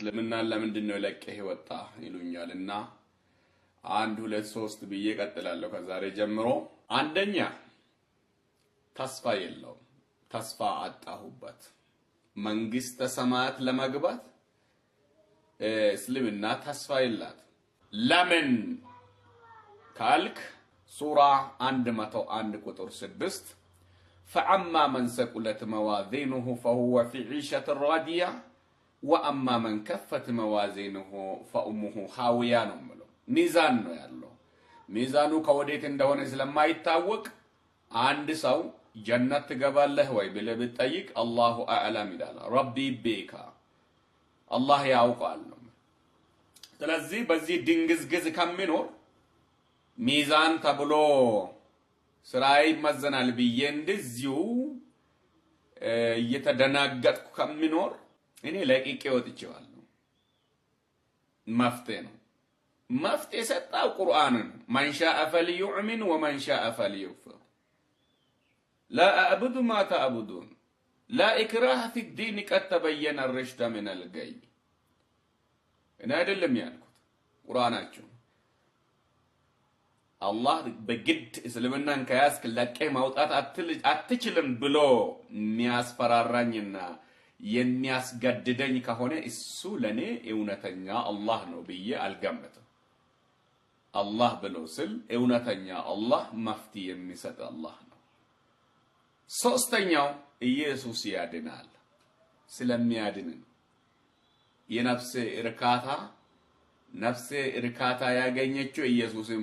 እስልምናን ለምንድን ነው ለቀህ ወጣ ይሉኛል እና አንድ ሁለት ሶስት ብዬ ቀጥላለሁ ከዛሬ ጀምሮ። አንደኛ ተስፋ የለውም። ተስፋ አጣሁበት። መንግስተ ሰማያት ለመግባት እስልምና ተስፋ የላት። ለምን ካልክ ሱራ 101 ቁጥር 6 فأما من ثقلت موازينه فهو في عيشة راضية وأما من خفت موازينه فأمه هاوية ነው የሚለው። ሚዛን ነው ያለው። ሚዛኑ ከወዴት እንደሆነ ስለማይታወቅ አንድ ሰው ጀነት ትገባለህ ወይ ብለህ ብትጠይቅ الله أعلم ይላል። ربي beeka፣ አላህ ያውቃል ነው። ስለዚህ በዚህ ድንግዝግዝ ከሚኖር ሚዛን ተብሎ ስራዬ ይመዘናል ብዬ እንደዚሁ እየተደናገጥኩ ከሚኖር እኔ ለቅቄ ወጥቼዋለሁ። መፍትሄ ነው። መፍትሄ የሰጠው ቁርአንን من شاء فليؤمن ومن شاء فليكفر لا أعبد ما تعبدون لا إكراه في الدين قد تبين الرشد من الغي። እኔ አይደለም ያልኩት፣ ቁርአናችሁ። አላህ በግድ እስልምናን ከያዝክ ለቀህ ማውጣት አትችልም ብሎ የሚያስፈራራኝና የሚያስገድደኝ ከሆነ እሱ ለኔ እውነተኛ አላህ ነው ብዬ አልገምትም። አላህ ብሎ ስል እውነተኛ አላህ መፍትሄ የሚሰጥ አላህ ነው። ሶስተኛው ኢየሱስ ያድናል። ስለሚያድን ነው። የነፍሴ እርካታ፣ ነፍሴ እርካታ ያገኘችው ኢየሱስን